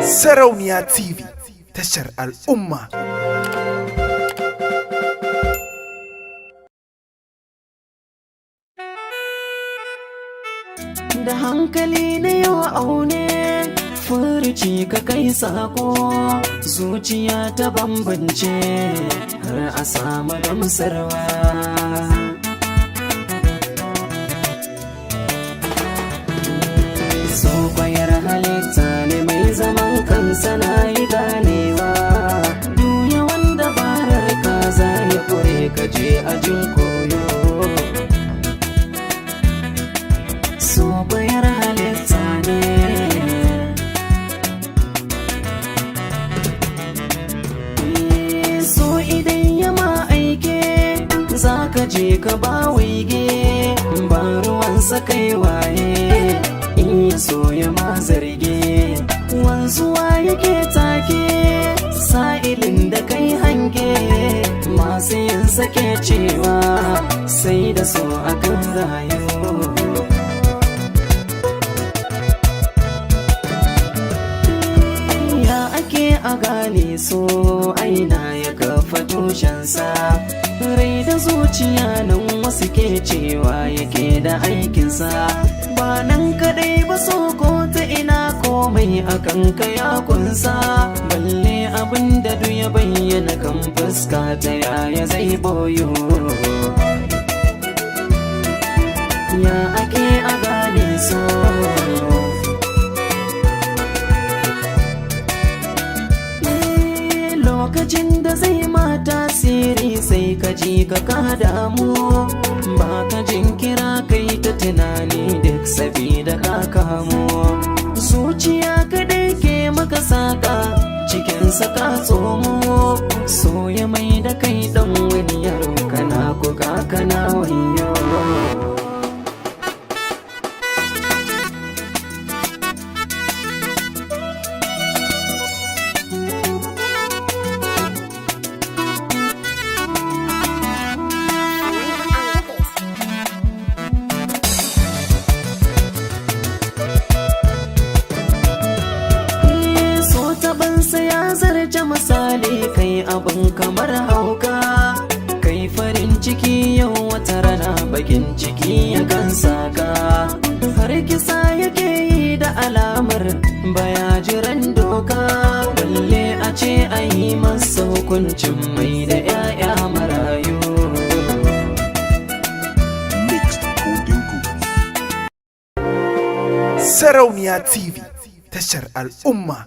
Sarauniya TV, tashar al'umma. Da hankali na yau aune, furuci ka kai sako, zuciya ta bambance har a samu gamsarwa. So kwayar halitta ne mai zaman kansa, na yi ganewa. Duya wanda barar ka za ya kure ka je ajin koyo. So kwayar halitta ne. So idan ya ma aike, za ka je ka ba waige, ba ruwansa kai waye. In ya so ya ma zarge, wanzuwa yake take sa'ilin da kai hange. Masu yin sake cewa sai da so akan rayu. Ya ake a gane so? Aina ya kafa tushensa? Rai da zuciya nan wasu ke cewa yake da aikinsa. Ba nan kadai ba, so ko ta ina komai akan ka ya kunsa. Balle abin da duk ya bayyana kan fuska, ta yaya zai boyo? Ya ake a gane so? Lokacin da zai ma tasiri, sai ka ji ka ka damu, ba ka jinkira, kai ta tunani duk sabida ka kamo. Zuciya kadai ke maka saka cikin saka tsomo, so ya mai da kai dan wani yaro, kana kuka kana wayo. So tabansa ya zarce misali, kai abin kamar hauka, kai farin ciki yau, wata rana bakin ciki ya kan saka. Har kisa yake yi da alamar baya jiran doka, balle a ce a yi masa hukuncin mai da 'ya'ya marayu. Mixed Golden Goods. Sarauniya TV, tashar al'umma.